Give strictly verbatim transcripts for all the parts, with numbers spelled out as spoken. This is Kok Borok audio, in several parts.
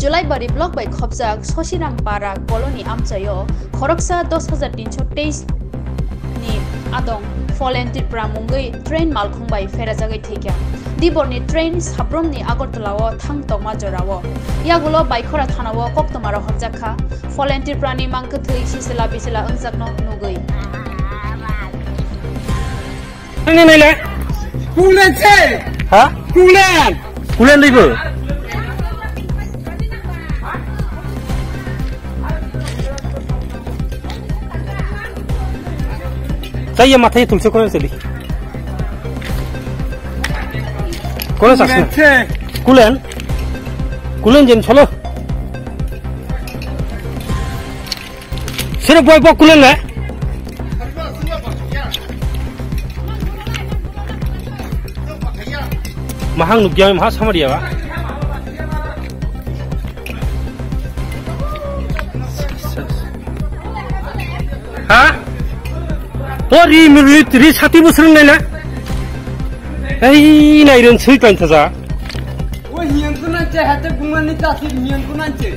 Julaibari block bai khopjak Sosiram Para colony amchaio khoroksa dos hajar tinso teis ni adong Polen Tripura mungwi train malkhung bai pherajagwi thwikha. Diborni train Sabrom ni Agartala o thang tongma jorao. Yagulo Baikhora thana o koktwma rok hokjak kha. Polen Tripura ni mangkwthwi sisila bisila wngjakno nugwi. Nini nai le? Kulen se. Ha? Kulen. Kulen dai bo. Taiya mathai tulse kono seli. Kono saksa. Kulen se. Kulen. Kulen jen cholo. Sino boy bo kulen le. Mahang nukya maha samaria ba. Ha? O ri, ri, ri sati bo srwng nai le. Ei nai ren sui kain thaja. O hiyan tu nan che hate gumani ta sik hiyan tu nan che.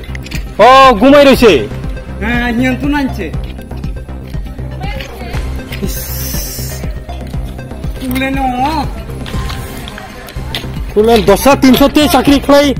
O gumai roi se. Ha hiyan tu nan che. Is. Ule no. Kulen dosa tinso te chakri khlai.